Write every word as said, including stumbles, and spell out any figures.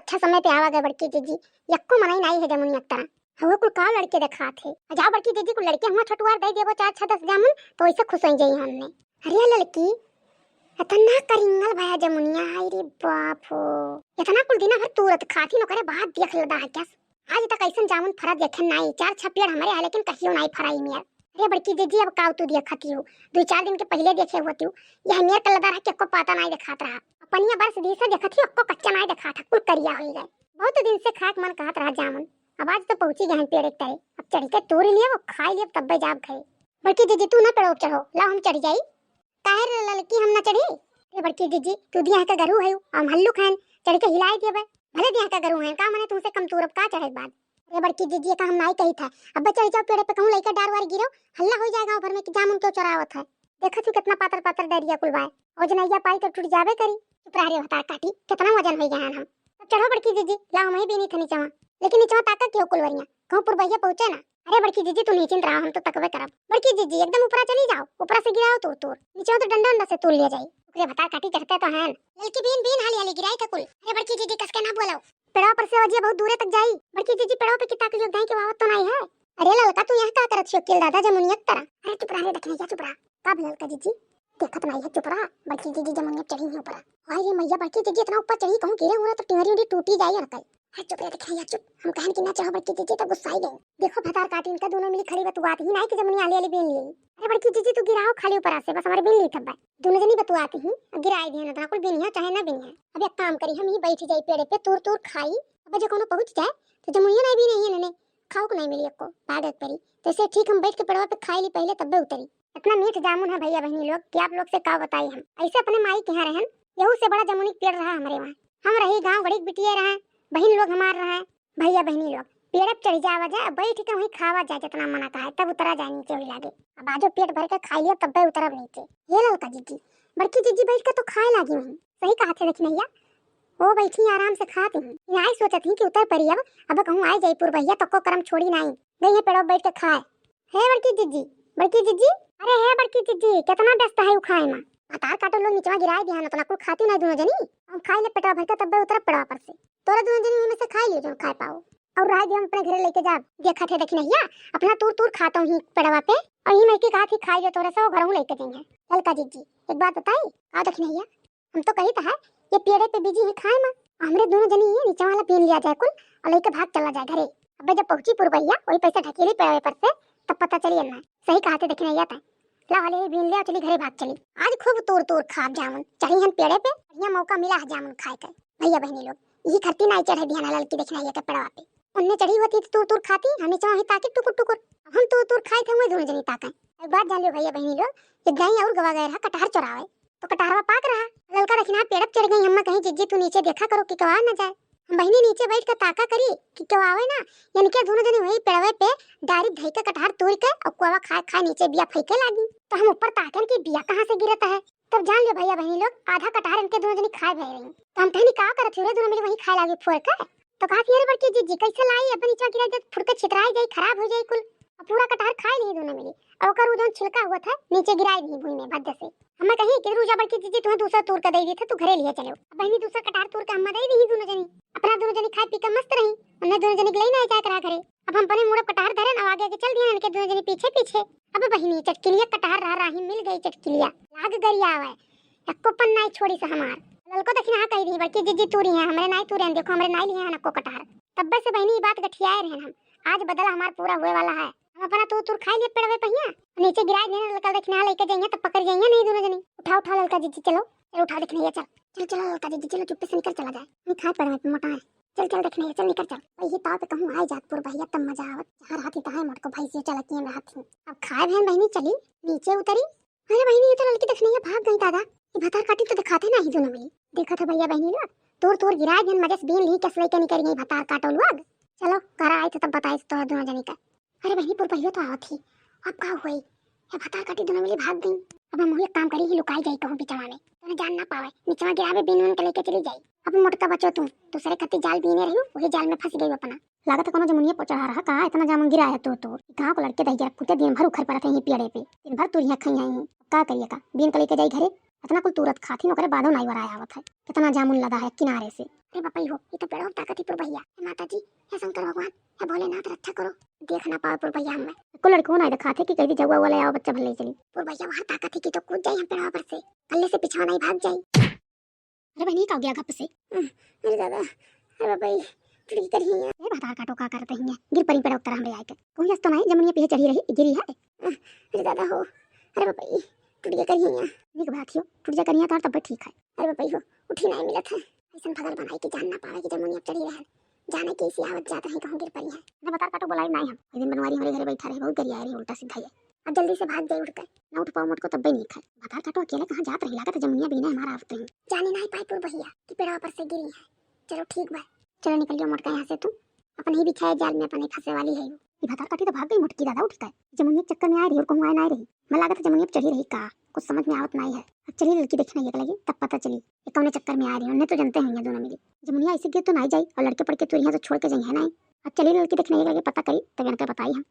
अच्छा समय पे आवा गए बड़की जिज्जी, यक्को मनई नाई है जमुनिया के तरह। हवा कुल का लड़के देखात है। जाओ बड़की जिज्जी, कुल लड़के हुआ छोटुआर दे देबो चार छह दस जामुन, तो ऐसे खुश हो जाई हमने। अरे लड़की, इतना करिंगल भया जमुनिया, हाय रे बाप हो। इतना कुल दिना भर तूरत खाती न करे, बात देख लदा है क्या? आज तक ऐसन जामुन फरा देखे नाई। चार छह पेड़ हमारे है, लेकिन कहियो नाई फराई मेर। अरे बड़की जिज्जी, अब काव तू देखती हो, दो चार दिन के पहले देखे होती हो, यह मेर के लदा रहा कि एक्को पाता नाई देखात रहा। पनिया बरस दी से देखत ही, एक्को कच्चा नाई देखात है, कुल करिया हो गए। बहुत दिन से खाए के मन कहत रहा जामुन, अब आज तो पहुंची गए हैं पेड़ एक तरे। अब चढ़ के तोड़ लिए, वो खाई लिए, तब्बे जाब घरे। बड़की जिज्जी, तू ना पेड़ों पे चढ़ो, लाओ हम चढ़ जाई। काहे रे ललकी, हम ना चढ़ी? अरे बड़की जिज्जी, तू दिया का गरू है, हम हल्लुक हैं, चढ़ के हिलाई दिए बे। भले दिया का गरू हैं, का मने तुमसे कम तूरब का चढ़े के बाद? अरे बड़की जिज्जी, का हम नाई कही था, अब्बे चढ़ जाओ पेड़ पे, कहूँ लइका डार वार गिरो, हल्ला हो जाए गाँव भर में कि जामुन क्यों चोरावत है। देखत ही कितना पातर पातर डरिया कुल बाय, वजनैया पाई तो टूट जाबे करी। चुप रह रे भतार काटी, कितना वजन हो गया है हम। अब चढ़ो बड़की जिज्जी, लाओ हम ही बीनी थे नीचवा। लेकिन नीचवा ताका क्यों कुलवरिया, कहूँ पुरबहिया पहुँचे ना। अरे बड़की जिज्जी, तू नीचे रहो, हम तो तकबे करब। बड़की जिज्जी, एकदम ऊपरा चली जाओ, ऊपरा से गिराओ तूर तूर, नीचे तो डंडा उंडा से तूर लिया जाई। ओकरे भतार काटी चढ़ते तो हैं। ललकी बीन बीन, हाली हाली गिराई थे कुल। अरे बड़की जिज्जी, कस के ना बोलो, पेड़वा पर से वजिया बहुत दूरे तक जाई। बड़की जिज्जी, पेड़वा पे कितना के जोग धाई के वावत तो नाई है। अरे ललका, तू यहाँ का करत छियो किल दादा जमुनिया की तरह? अरे चुप रहा रे दखिनैया, चुप रहा। का भे ललका जिज्जी? देखत नाई है, चुप रहा। बड़की जिज्जी जमुनिया चढ़ी है ऊपर। हाय रे मैया, बड़की जिज्जी इतना ऊपर चढ़ी, कहूँ गिरे उरे तो टिंगरी उंगरी टूटी जाई अनकल। अरे चुप रे दखिनैया, चुप। हम कहन कि ना चढ़ो बड़की जिज्जी तो गुस्साई गई। देखो भतार काटी इनका दोनों मिली खड़ी बतुआत ही नाई कि जमुनिया आली आली बीन ली। अरे बड़की जिज्जी तू गिराओ खाली ऊपर से, बस हमारे बीन ली थब्बा। दोनों जनी बतुआत ही, अब गिराई दिहन, इतना कुल बीनिया चाहे ना बीनिया। अब एक काम करी, हम ही बैठ जाई पेड़े पे, तूर तूर खाई। अब जो कोनो पहुँच जाए तो जमुनिया नाई बीने ही इन्होंने। खाओ को नाई मिली एक्को, भागत परी। तो इसे ठीक हम बैठ के पेड़वा पे खाई ली पहले, तब्बे उतरी। इतना मीठ जामुन है भैया बहनी लोग कि आप लोग से का बताई हम। ऐसे अपने माई के यहाँ रहन, यहू से बड़ा जमुनी के पेड़ रहा हमारे वहाँ। हम रही गाँव गड़ी के बिटिया रहे, बहन लोग हमार रहे, भैया बहनी लोग। पेड़ पे चढ़ जावा जाए, बैठ के वहीं खावा जाए, जितना मना का है, तब उतरा जाए नीचे वही लागे। अब आजो पेट भर के खाई लिया, तब्बे उतरब नीचे। हे ललका जिज्जी, बड़की जिज्जी बैठ के तो खाए लागी वहीं। सही कहा थे दखिनैया, वो बैठी आराम से खाती हूँ। नाई सोचत ही कि उतर परी अब, अब कहूँ आए जाई पुरबहिया तो को करम छोड़ी नाई। गई है पेड़ो बैठ के खाए। हे बड़की जिज्जी, बड़की जिज्जी, अरे हे बड़की जिज्जी, कितना व्यस्त है उ खाए में। भतार काटो लोग निचवा गिराए दिया ना, तो ना कुल खाती ना दोनों जनी। हम खाई ले पेटवा भर के तब्बे उतरब पेड़वा पर से। तोरा दोनों जनी में से खाई लियो जो खाए पाओ। और राय दिया हम अपने घरे लेके जाब। देखा थे दखिनैया, अपना तूर तूर खाता हूँ पेड़वा पे। और ही मैं की कहा थी खाई जो तोरे से वो घर हूँ लेके जाएंगे। ललका जिज्जी, एक बात बताई, का दखिनैया? हम तो कही था, ये पेड़े पे बिजी ही खाए माँ, हमरे दोनों जनी ये नीचे वाला बीन लिया जाए कुल और लेके भाग चला जाए घरे। अबे जब पहुंची पुरबहिया, वही पैसे ढकेली पेड़े पर से, तब पता चली ना। सही कहा थे दखिनैया तै। ला वाले ही बीन ले, चली घरे भाग चली। आज खूब तूर तूर खाब जामुन, चढ़ी हन पेड़े पे, बढ़िया मौका मिला है जामुन खाए के। भैया बहनी लोग, यही खरती नाई चढ़े दिया ना ललकी दखिनैया के पेड़वा पे। उनने चढ़ी होती तो तूर तूर खाती, हमें चाहे ताकि टुकुर टुकुर। अब हम तूर तूर खाए थे, वही दोनों जनी ताके। एक बात जान लियो भैया बहनी लोग, ये जाई और गवा गए रहा कटहर चोरावे। तो कटहरवा पाक रहा। ललका दखिना पेड़ पे चढ़ गई। अम्मा कहीं, "जिज्जी, तू नीचे देखा करो कि केहू आ ना जाए।" हम बहिनी नीचे बैठ के ताका करी कि केहू आवे ना। इनके दोनों जनी वही पेड़वे पे direct धई के कटहर तोड़ के और कोवा खाए खाए नीचे बिया फेंके लागी। तो हम ऊपर ताकन कि बिया कहाँ से गिरत है। तब जान लियो भैया बहनी लोग, आधा कटहर इनके दोनों जनी खाए भय रही। तो हम कहनी, "का करत हो रे दोनों मिली वहीं खाए लागी फोड़ के?" तो कहा कि, "अरे बड़की जिज्जी, कैसे लाई? अब नीचे गिरा दे, फुड़ के छितराई जाई, खराब हो जाई कुल।" और पूरा कटहर खाए ली दोनों मिली। और ओकर उ जौन छिलका हुआ था, नीचे गिराई दी भूमि में भद्दे से। हमें कही कि, "रुक जा बड़की जिज्जी, तुम्हें दूसरा तूर का दे दी था, तू घरे लिया चलो।" अब बहिनी दूसरा कटहर तूर के अम्मा दे दी दोनों जनी। अपना दोनों जनी खाए पी के मस्त रही, उन्हें दोनों जनी के ले ना जाए करा घरे। अब हम अपने मुड़ब कटहर धरन और आगे आगे चल दिया, इनके दोनों जनी पीछे पीछे। अब बहिनी चटकिलिया कटहर रहा राही मिल गई चटकिलिया, लाग गरियावे। एक्को पन नाई छोड़ी से हमार। ललको दखिना कही दी, "बड़की जिज्जी तूरी हैं, हमरे नाई तूरे हैं, देखो हमरे नाई लिए हैं नको कटहर।" तब्बे से बहिनी ई बात गठियाए रहन हम। आज बदला हमार पूरा हुए वाला है। हम अपना तूर तूर खाई लिए पेड़वे पहिया, नीचे गिराई देने ललका दखिना लेके जाइए तो पकड़ जाइए नहीं दोनों जनी। उठा उठा ललका जिज्जी चलो, चल उठा दखिना चल। चल चलो ललका जिज्जी चलो, चुप्पे से निकल चला जाए, नहीं खाए पेड़वे पे मोटा है। चल चल दखिना चल निकल चल। वही ताव पे कहूँ आए जात पुरबहिया तब मजा आवत। हर हाथी तहाए मोटको भैंसियो चला किए रहत ही। अब खाए बहन बहिनी चली, नीचे उतरी। अरे बहिनी, ये तो ललकी दखिनैया भाग गई दादा। ये भतार काटी तो दिखाते ना ही दोनों मिली। देखा था भैया बहिनी लोग, तूर तूर गिराए दिन मजे से बीन ली, कस लेके निकल गई भतार काटो लोग। चलो घर आई तो तब बताए तो दोनों जनी का। अरे बहिनी, पुरबहियो तो आवत ही, अब का हुई? ये भतार काटी दोनों मिली भाग गई। अब हम एक काम करी ही, लुकाई जाई कहूँ बिचवा में, तो जान ना पावे, निचवा गिरावे बीन उन के लेके चली जाई। अब मोटका बचो तू, दूसरे खती जाल बीने रही, वही जाल में फंस गई अपना। लागत है कोनो जमुनिया पर चढ़ा रहा, कहाँ इतना जामुन गिरा है तूर तूर। गाँव को लड़के दहिजरा कुत्ते दिन भर उखर पड़त हैं यहीं पेड़े पे, दिन भर तूरियाँ खाई आई हैं। का करिए का, बीन के लेके जाई घरे। इतना कुल तुरत खाथिन, ओकरे बादो नाई वराय आवत है। कितना जामुन लदा है किनारे से। अरे बपई हो, ई तो पेड़वा ताकत ही पुरबहिया। हे माता जी, हे शंकर भगवान, हे भोलेनाथ, रक्षा करो, देख ना पावे पुरबहिया हमें। एको लड़को नाई देखात है कि कह दी जौआ वाला आओ बच्चा भले चली। पुरबहिया वहाँ ताकत है कि तो कूद जाई हम पेड़वा पर से, कल्ले से पिछवा नाई भाग जाई। अरे बहनी, का हो गया घप से? अरे दादा, अरे बपई, टूट गई करिया। ए भतार काटो, का करत हिया? गिर परी पेड़वा तरह हमरे आए के। कहूँ यस तो नाई, जमुनिया पे चढ़ी रही, गिरी है। अरे दादा हो, अरे बपई, टूट गई करिया। निक बात हियो, टूट जा करिया तार तब ठीक है। अरे बपई हो, उठी नाई मिलत है। ऐसन भगल बनाई कि जान ना पावे कि जमुनिया पे चढ़ी रहन। जाने के इसी आवत जात रही, कहूँ गिर परी है। अरे भतार काटो, बोलाई नाई हम। एक दिन बनवारी हमरे घरे बैठा रही, बहुत गरिया रही, उल्टा सीधा है। अब जल्दी से भाग जाई उठ के। ना उठ पाओ मोटको तब्बे नीक है। भतार काटो अकेले कहाँ जात रही, लागत है जमुनिया बीने हमारा आवत रही। जानी नाई पाई पुरबहिया कि पेड़वा पर से गिरी है। चलो ठीक बा, चलो निकल जाओ मोटका यहाँ से तू। अपन ही बिछाए जाल में अपन ही फंसे वाली है। ये भतार काटी तो भाग गई मोटकी दादा उठ के। जमुनिया के चक्कर में आए रही और कहूँ आए ना रही। मैं लागत है जमुनिया पे चढ़ी रही का, कुछ समझ में आवत नाई है। अब चली लड़की देखने के लगी, तब पता चली ये कौने चक्कर में आ रही है। उन्हें तो जानते हैं ये दोनों मिली। जमुनिया ऐसे गिर तो नाई जाई और लड़के पड़ के तो यहाँ तो छोड़ के जाई है नाई। अब चली लड़की देखने के लगी, पता करी तब इनका बताई हम।